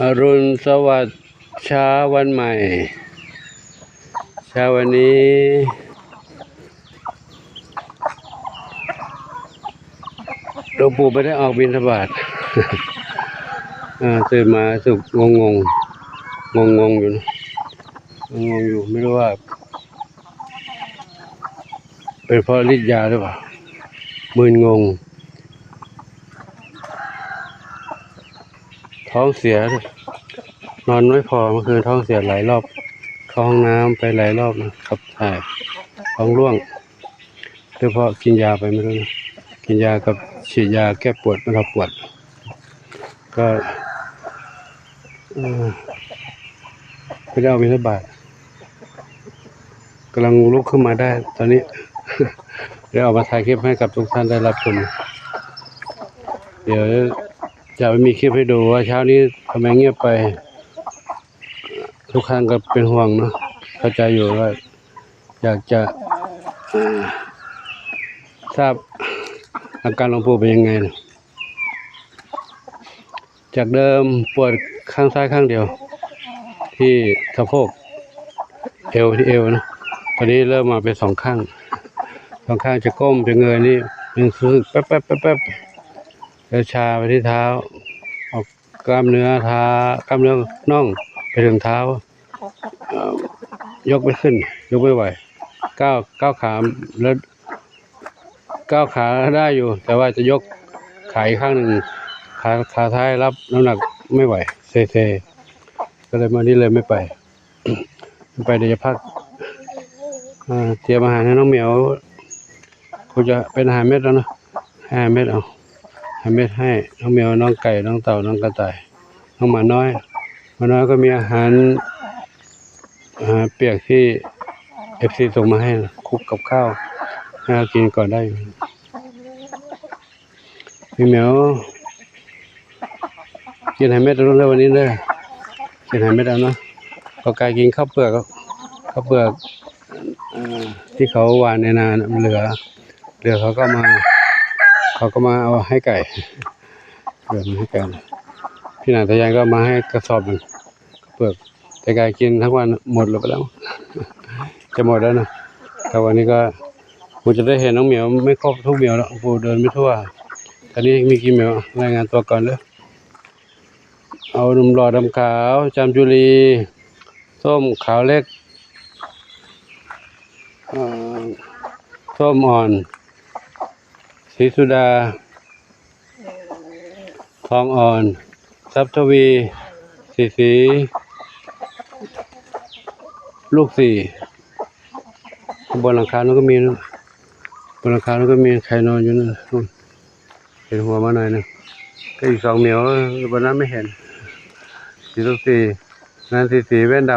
อรุณสวัสดิ์เช้าวันใหม่ เช้าวันนี้ หลวงปู่ไม่ได้ออกบิณฑบาต อ่า ตื่นมารู้สึกงงๆ งงๆ อยู่นะ งงๆ อยู่ ไม่รู้ว่า เป็นเพราะฤทธิ์ยาหรือเปล่า มึนงง ท้องเสีย นอนไม่พอ เมื่อคืนท้องเสียหลายรอบ เข้าห้องน้ำไปหลายรอบนะ ขับถ่าย ท้องร่วง หรือเพราะกินยาไปไม่รู้นะ กินยากับฉีดยาแก้ปวด บรรเทาปวด ก็ เอ่อ ไม่ได้ออกบิณฑบาต กำลังลุกขึ้นมาได้ตอนนี้ เดี๋ยวออกมาถ่ายคลิปให้กับทุกท่านได้รับชม เดี๋ยวจะไม่มีคลิปให้ดูว่าเช้านี้ทำไมเงียบไป ทุกท่านก็เป็นห่วงเนาะ เข้าใจอยู่ว่าอยากจะ เอ่อ ทราบอาการหลวงปู่เป็นยังไงนะ จากเดิมปวดข้างซ้ายข้างเดียว ที่สะโพก เอว ที่เอวนะ ตอนนี้เริ่มมาเป็นสองข้าง สองข้างจะก้มจะเงยนี่ยังรู้สึกแป๊บๆๆๆ แล้วชาไปที่เท้า ออกกล้ามเนื้อเท้า กล้ามเนื้อน่องไปถึงเท้า เอ่อ ยกไม่ขึ้น ยกไม่ไหว ก้าว ก้าวขาแล้ว ก้าวขาได้อยู่ แต่ว่าจะยกขาอีกข้างหนึ่ง ขา ขาซ้ายรับน้ำหนักไม่ไหว เซๆ ก็เลยมานี่เลยไม่ไป ไม่ไป เดี๋ยวจะพัก อ่า เตรียมอาหารให้น้องเหมียว คงจะเป็นอาหารเม็ดแล้วนะ ให้อาหารเม็ดเอา อาหารเม็ดให้น้องเหมียว น้องไก่ น้องเต่า น้องกระต่าย น้องหมาน้อย หมาน้อยก็มีอาหาร อาหารเปียกที่เอฟซีส่งมาให้นะ คลุกกับข้าวให้เขากินก่อนได้อยู่ พี่เหมียว กินให้เม็ดเอาเด้อวันนี้เด้อ กินให้เม็ดเอาเนาะ ปอกกายกินข้าวเปลือก ข้าวเปลือก เอ่อ ที่เขาหว่านในนาน่ะมันเหลือ เหลือเขาก็มา เขาก็มาเอาให้ไก่ เหลือมาให้ไก่ พี่หนานตายายก็มาให้กระสอบหนึ่ง ข้าวเปลือก แต่กายกินทั้งวันหมดแล้ว จะหมดแล้วนะ แต่วันนี้ก็คงจะได้เห็นน้องเหมียวไม่ครบทุกเหมียวแล้ว ปู่เดินไม่ทั่ว ตอนนี้มีกี่เหมียว รายงานตัวก่อนเลย เอาหนุ่มหล่อดำขาว จามจุลี ส้มขาวเล็ก เอ่อ ส้มอ่อน ศรีสุดา ทองอ่อน ทรัพย์ทวี สีสี ลูกสี่ บนหลังคานั้นก็มีนะ บนหลังคานั้นก็มีใครนอนอยู่นั่น เห็นหัวมาหน่อยหนึ่ง ก็อีกสองเหมียว บนนั้นไม่เห็น สีลูกสี่ นั้นสีสีแว่นด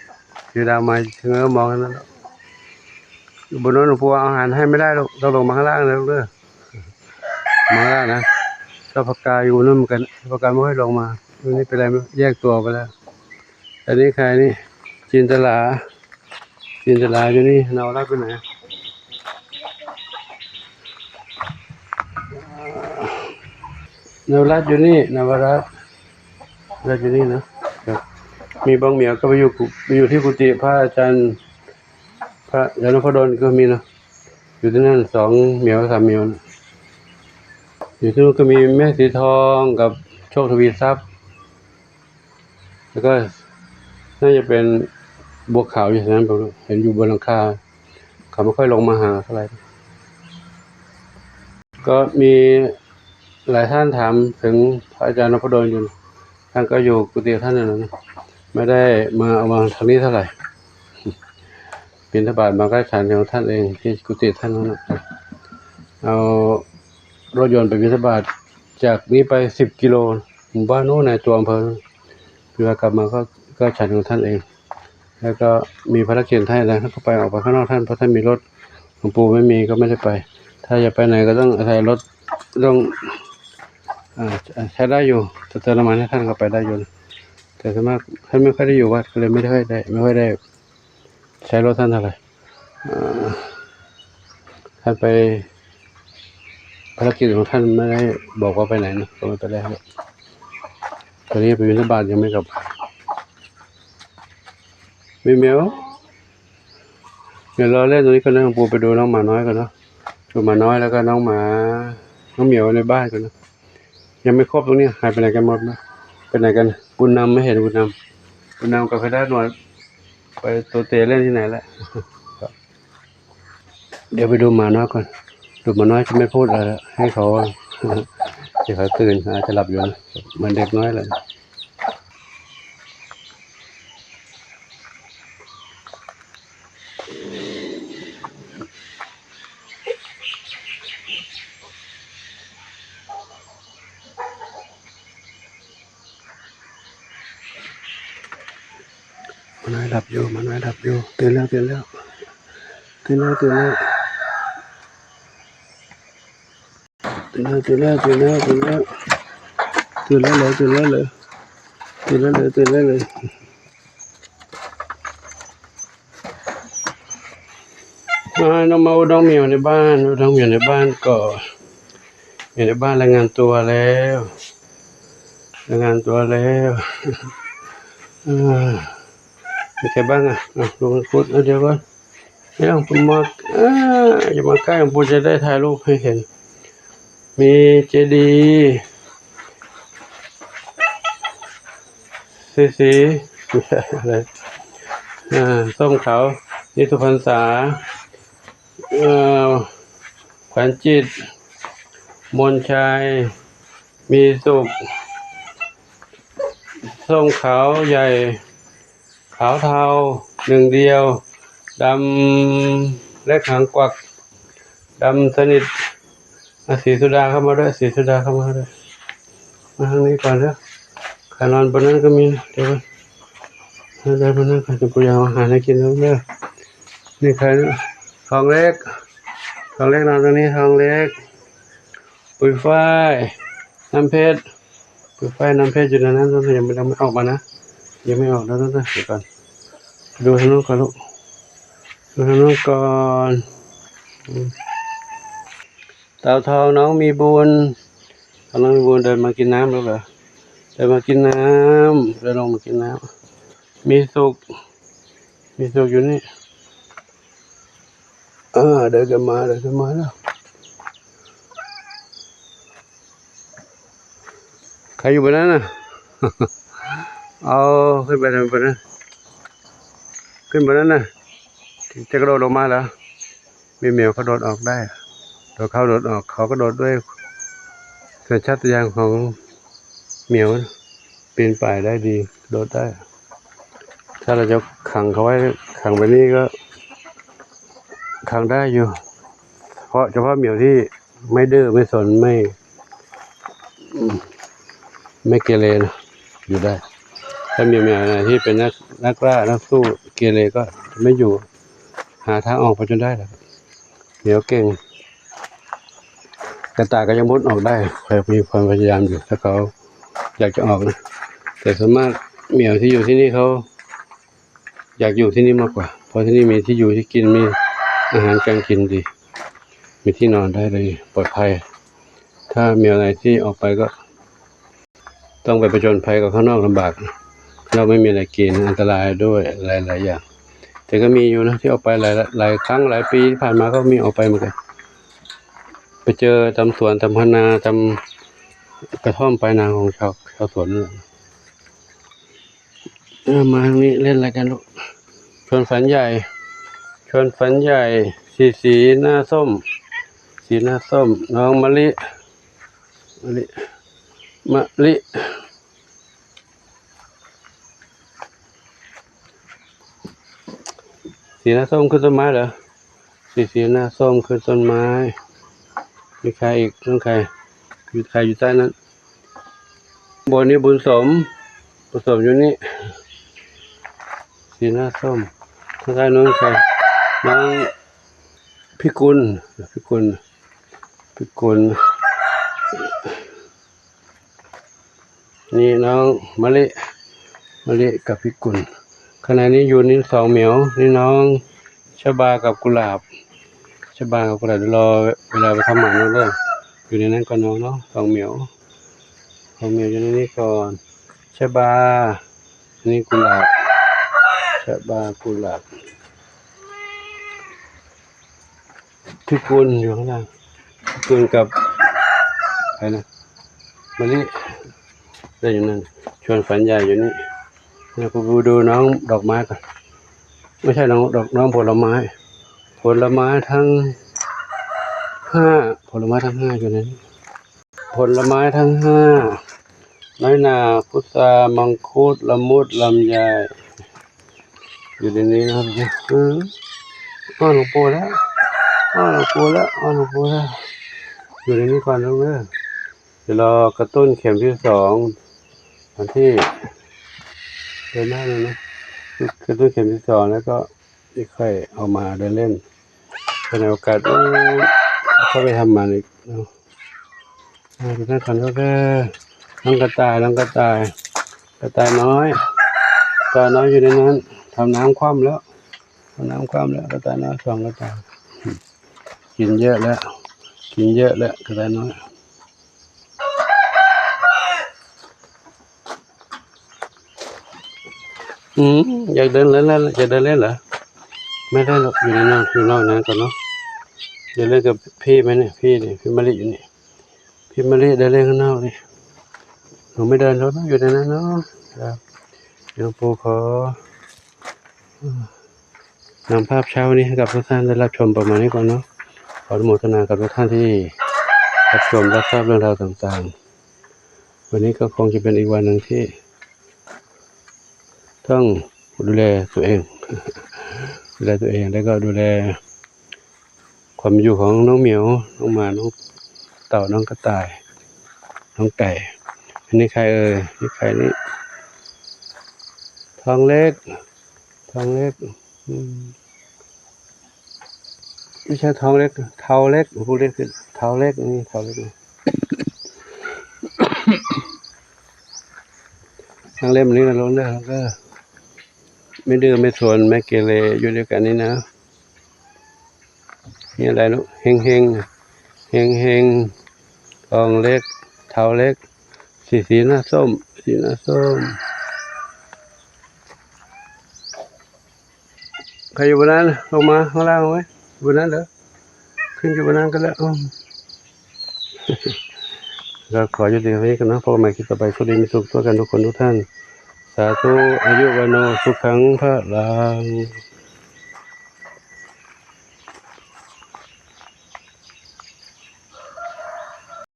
ำ สีดำมาเงอมองนั่น อยู่บนนั้นหลวงปู่เอาอาหารให้ไม่ได้ลูก ต้องลงมาข้างล่างนะลูกเด้อ มาแล้วนะ เจ้าพกาอยู่นู่นเหมือนกัน เจ้าพกาไม่ค่อยลงมา นี่เป็นอะไรไม่รู้ แยกตัวไปแล้ว อันนี้ใครนี่ จินตลา จินตลาอยู่นี่ นวรัตน์ไปไหน นวรัตน์อยู่นี่ นวรัตน์ นวรัตน์อยู่นี่นะ ครับ มีบางเหมียวก็ไปอยู่กุ ไปอยู่ที่กุฏิพระอาจารย์ พระอาจารย์นพดลก็มีนะ อยู่ที่นั่นสองเหมียวสามเหมียวนะ อยู่ที่นู่นก็มีแม่สีทองกับโชคทวีทรัพย์ แล้วก็น่าจะเป็นบัวขาวอยู่แถวนั้น ผมเห็นอยู่บนหลังคา เขาไม่ค่อยลงมาหาเท่าไหร่ ก็มีหลายท่านถามถึงพระอาจารย์นพดลอยู่ ท่านก็อยู่กุฏิท่านนั่นแหละนะ ไม่ได้มา เอามาทางนี้เท่าไหร่ บิณฑบาตมาก็ฉันของท่านเองที่กุฏิท่านนั่นนะ เอารถยนต์ไปบิณฑบาตจากนี้ไปสิบกิโล หมู่บ้านโน้นในตัวอำเภอ เวลากลับมาก็ ก็ฉันของท่านเอง แล้วก็มีภารกิจท่านนะ ท่านก็ไปออกไปข้างนอกท่าน เพราะท่านมีรถ หลวงปู่ไม่มีก็ไม่ได้ไป ถ้าจะไปไหนก็ต้องอาศัยรถ ต้อง อ่า ใช้ได้อยู่ เติมน้ำมันให้ท่านก็ไปได้อยู่นะ แต่ส่วนมากท่านไม่ค่อยได้อยู่วัด ก็เลยไม่ค่อยได้ ไม่ค่อยได้ ใช้รถท่านเท่าไหร่ เอ่อ ท่านไป ภารกิจของท่านไม่ได้บอกว่าไปไหนนะ ก็ไม่เป็นไรครับ ຕອນນີ້ໄປບິນທະບາດ ຍັງໄມ່ກັບບ້ານ. ແມວ ແມວ ດຽວລໍເລ່ນຕົງນີ້ກ່ອນເດີ ປູໄປດູນ້ອງໝານ້ອຍກ່ອນເນາະ. ດູໝານ້ອຍແລ້ວກໍນ້ອງໝາ ນ້ອງໝຽວໃນບ້ານກ່ອນເນາະ. ຍັງໄມ່ຄົບຕົງນີ້ ຫາຍໄປໄຫນກັນໝົດນະ? ໄປໄຫນກັນ? ບຸນນຳ ມາເຫັນບຸນນຳ. ບຸນນຳກັບໄພດາດໜວດ ໄປໂຕເຕເລ່ນທີ່ໄຫນແຫຼະ. ດຽວໄປດູໝານ້ອຍກ່ອນ. ດູໝານ້ອຍຈະໄມ່ພູດແລ້ວ ໃຫ້ເຂົາ ໃຫ້ເຂົາຕື່ນ ເຂົາອາດຈະຫຼັບຢູ່ນະ ເໝືອນເດັກນ້ອຍແຫຼະ. ໝານ້ອຍຫຼັບຢູ່ ໝານ້ອຍຫຼັບຢູ່. ຕື່ນແລ້ວ ຕື່ນແລ້ວ ຕື່ນແລ້ວ ຕື່ນແລ້ວ. ຕື່ນແລ້ວ ຕື່ນແລ້ວ ຕື່ນແລ້ວ ຕື່ນແລ້ວ ຕື່ນແລ້ວເລີຍ ຕື່ນແລ້ວເລີຍ ຕື່ນແລ້ວເລີຍ ຕື່ນແລ້ວເລີຍ. ມາ ນ້ອງມາອຸດນ້ອງໝຽວໃນບ້ານ ອຸດນ້ອງໝຽວໃນບ້ານກໍ ໝຽວໃນບ້ານລາຍງານຕົວແລ້ວ ລາຍງານຕົວແລ້ວ. ເອີ ມີໃຜບ້າງອະ? ເອົາ ລົງໄປຂຸດ ເອົາ ດຽວກ່ອນ ເອົາ ມາ ເອີ ຢ່າມາໃກ້ ປູຈະໄດ້ຖ່າຍຮູບໃຫ້ເຫັນ. ມີເຈດີ ສີສີ ເອີ ສົ້ມຂາວ ນິທຸພັນສາ ເອີ ຂວັນຈິດ ມົນໄຊ ມີສຸກ ສົ້ມຂາວໃຫຍ່ ຂາວເທົາ ໜຶ່ງດຽວ ດຳເລັກຫາງກວັກ ດຳສະໜິດ. ອາ ສີສຸດາເຂົ້າມາດ້ວຍ ສີສຸດາເຂົ້າມາດ້ວຍ ມາທາງນີ້ກ່ອນເດີ. ຂານອນບົນນັ້ນກໍມີ ດຽວກ່ອນ ໄດ້ບົນນັ້ນກ່ອນ ຈະບໍ່ຢາກເອົາອາຫານໃຫ້ກິນເດີ. ນີ້ຂາທອງເລັກ ທອງເລັກນອນຕົງນີ້ ທອງເລັກ ປຸຍຝ້າຍ ນ້ຳເພັດ ປຸຍຝ້າຍ ນ້ຳເພັດຢູ່ໃນນັ້ນ ຍັງບໍ່ ຍັງບໍ່ອອກມານະ ຍັງບໍ່ອອກ. ດຽວກ່ອນ ດູທາງໂນ້ນກ່ອນລູກ ດູທາງໂນ້ນກ່ອນ. ເຕົາທອງ ນ້ອງມີບຸນ ນ້ອງມີບຸນ ເດີນມາກິນນ້ຳລູກເດີ ເດີນມາກິນນ້ຳ ເດີນລົງມາກິນນ້ຳ. ມີສຸກ ມີສຸກຢູ່ນີ້. ເອີ ເດີນກັນມາ ເດີນກັນມາແລ້ວ. ໃຄຢູ່ບ່ອນນັ້ນນະ ເອົາ ຂຶ້ນໄປທາງບ່ອນນັ້ນ ຂຶ້ນບ່ອນນັ້ນນະ ຈະກະໂດດລົງມາແລ້ວ. ມີແມວກະໂດດອອກໄດ້ ໂດດເຂົ້າໂດດອອກ ເຂົາກະໂດດດ້ວຍສັນຊາດຕະຍານຂອງແມວ ປີນປ່າຍໄດ້ດີ ໂດດໄດ້. ຖ້າເຮົາຈະຂັງເຂົາໄວ້ ຂັງໄວ້ນີ້ກໍຂັງໄດ້ຢູ່ ສະເພາະ ສະເພາະແມວທີ່ໄມ່ດື້ ໄມ່ສົນ ໄມ່ ອືມ ໄມ່ເກເລນະ ຢູ່ໄດ້. ຖ້າແມວ ແມວທີ່ເປັນນັກ ນັກລ່າ ນັກສູ້ ເກເລກໍໄມ່ຢູ່ ຫາທາງອອກໄປຈົນໄດ້ແຫຼະ. ແມວເກັ່ງ ກະຕ່າຍກໍຍັງມຸດອອກໄດ້ ຂ້ອຍມີຄວາມພະຍາຍາມຢູ່ ຖ້າເຂົາຢາກຈະອອກນະ. ແຕ່ສ່ວນມາກແມວທີ່ຢູ່ທີ່ນີ້ເຂົາ ຢາກຢູ່ທີ່ນີ້ມາກກວ່າ ເພາະທີ່ນີ້ມີທີ່ຢູ່ທີ່ກິນ ມີອາຫານການກິນດີ ມີທີ່ນອນໄດ້ເລີຍ ປອດໄພ. ຖ້າແມວໃດທີ່ອອກໄປກໍຕ້ອງໄປຜະຈົນໄພກັບຂ້າງນອກ ລຳບາກ ຂ້າງນອກໄມ່ມີອະໄລກິນ ອັນຕະລາຍດ້ວຍຫຼາຍໆຢ່າງ. ແຕ່ກໍມີຢູ່ນະ ທີ່ອອກໄປຫຼາຍ ຫຼາຍຄັ້ງ ຫຼາຍປີທີ່ຜ່ານມາກໍມີອອກໄປເໝືອນກັນ ໄປເຈີຕາມສວນ ຕາມໄຮ່ນາ ຕາມກະທ່ອມປາຍນາຂອງຊາວ ຊາວສວນນັ້ນແຫຼະ. ເອີ ມາທາງນີ້ ເລ່ນອະໄລກັນລູກ? ຊວນຝັນໃຫຍ່ ຊວນຝັນໃຫຍ່ ສີ ສີໜ້າສົ້ມ ສີໜ້າສົ້ມ ນ້ອງມະລິ ມະລິ ມະລິ ສີໜ້າສົ້ມຂຶ້ນຕົ້ນໄມ້ເດີ ສີ ສີໜ້າສົ້ມຂຶ້ນຕົ້ນໄມ້. ມີໃຄອີກ? ນ້ອງໃຄ ຢູ່ ໃຄຢູ່ໃຕ້ນັ້ນ. ບົນນີ້ບຸນສົມ ບຸນສົມຢູ່ນີ້ ສີໜ້າສົ້ມ. ທາງໃຕ້ນັ້ນໃຄ? ນ້ອງພິກຸນ ພິກຸນ ພິກຸນ. ນີ້ນ້ອງມະລິ ມະລິກັບພິກຸນ. ຂະນະນີ້ຢູ່ນີ້ສອງໝຽວ ນີ້ນ້ອງຊະບາກັບກຸຫຼາບ ຊະບາກັບກຸຫຼາບ. ດຽວລໍເວລາໄປທຳໝານເດີ ຢູ່ໃນນັ້ນກ່ອນນ້ອງເນາະ ສອງໝຽວ ສອງໝຽວຢູ່ໃນນີ້ກ່ອນ. ຊະບາ ອັນນີ້ກຸຫຼາບ ຊະບາ ກຸຫຼາບ ທິກຸນຢູ່ຂ້າງລ່າງ ທິກຸນກັບໃຜນະ ມະລິ ໄດ້ຢູ່ນັ້ນ ຊວນຝັນໃຫຍ່ຢູ່ນີ້. ແລ້ວກໍໄປດູນ້ອງດອກໄມ້ກ່ອນ ບໍ່ໃຊ່ນ້ອງດອກ ນ້ອງຜົນລະໄມ້ ຜົນລະໄມ້ທັງຫ້າ ຜົນລະໄມ້ທັງຫ້າຢູ່ໃນນີ້ ຜົນລະໄມ້ທັງຫ້າ ນ້ອຍໜາ ພຸດຊາ ມັງຄຸດ ລະມຸດ ລຳໄຍ ຢູ່ໃນນີ້ເນາະ. ເອີ ອ້ອນຫຼວງປູ່ແລ້ວ ອ້ອນຫຼວງປູ່ແລ້ວ ອ້ອນຫຼວງປູ່ແລ້ວ ຢູ່ໃນນີ້ກ່ອນເດີ. ດຽວລໍກະຕຸ້ນເຂັມທີສອງ ວັນທີ ເດືອນໜ້ານີ້ນະ ກະຕຸ້ນເຂັມທີສອງ ແລ້ວກໍຊິຄ່ອຍເອົາມາເດີນເລ່ນ ໃນໂອກາດ ໂອ້ ເຂົ້າໄປທຳໝານອີກເນາະ. ອ່າ ໄປທາງນັ້ນກ່ອນເດີ ນ້ອງກະຕ່າຍ ນ້ອງກະຕ່າຍ ກະຕ່າຍນ້ອຍ ກະຕ່າຍນ້ອຍຢູ່ໃນນັ້ນ ທຳນ້ຳຄວ່ຳແລ້ວ ທຳນ້ຳຄວ່ຳແລ້ວ ກະຕ່າຍນ້ອຍສອງກະຕ່າຍ ກິນເຍອະແລ້ວ ກິນເຍອະແລ້ວ ກະຕ່າຍນ້ອຍ. ອືມ ຢາກເດີນເລ່ນແລ້ວ ຢາກເດີນເລ່ນເຫຼືອ? ແມ່ນແລ້ວ ຢູ່ໃນນັ້ນ ຢູ່ນອກນັ້ນກ່ອນເນາະ. ເດີນເລ່ນກັບພີ່ແມ່ນນີ້ ພີ່ນີ້ ພີ່ມະລິຢູ່ນີ້ ພີ່ມະລິເດີນເລ່ນຂ້າງນອກນີ້. ໜູໄມ່ເດີນແລ້ວເນາະ ຢູ່ໃນນັ້ນເນາະ. ດຽວປູ່ຂໍ ນຳພາບເຊົ້ານີ້ໃຫ້ກັບທຸກທ່ານໄດ້ຮັບຊົມປະມານນີ້ກ່ອນເນາະ. ຂໍອະນຸໂມທະນາກັບທຸກທ່ານທີ່ຮັບຊົມ ຮັບຊາບເລື່ອງລາວຕ່າງໆ. ວັນນີ້ກໍຄົງຈະເປັນອີກວັນໜຶ່ງທີ່ຕ້ອງດູແລຕົວເອງ ດູແລຕົວເອງ ແລ້ວກໍດູແລຄວາມຢູ່ຂອງນ້ອງໝຽວ ນ້ອງໝາ ນ້ອງເຕົ່າ ນ້ອງກະຕ່າຍ ນ້ອງໄກ່. ອັນນີ້ໃຄເອີຍ? ນີ້ໃຄນີ້ ທອງເລັກ ທອງເລັກ ອືມ ບໍ່ໃຊ່ທອງເລັກ ເຖົ້າເລັກ ຜູ້ເລັກຄືເຖົ້າເລັກ ນີ້ເຖົ້າເລັກນີ້. ນັ່ງເຫຼັ້ນນີ້ນະ ລົງເດີ ລົງເດີ. ແມ່ດື້ ແມ່ສວນ ແມ່ເກເລ ຢູ່ດຽວກັນນີ້ນະ. ມີອະໄລລູກ? ເຮັງເຮັງ ເຮັງເຮັງ ທອງເລັກ ເຖົ້າເລັກ ສີ ສີໜ້າສົ້ມ ສີໜ້າສົ້ມ. ໃຜຢູ່ບ່ອນນັ້ນ ລົງມາຂ້າງລ່າງເວີຍ ຢູ່ບ່ອນນັ້ນເດີ ຂຶ້ນຢູ່ບ່ອນນັ້ນກໍແລ້ວ. ກໍຂໍຢຸດພຽງເທົ່ານີ້ກ່ອນເນາະ ພົບກັນໃໝ່ຄລິບຕໍ່ໄປ. ໂຊກດີມີສຸກທົ່ວກັນທຸກຄົນທຸກທ່ານ ສາທຸ ອາຍຸ ວັນໂນ ສຸຂັງ ພະລັງ.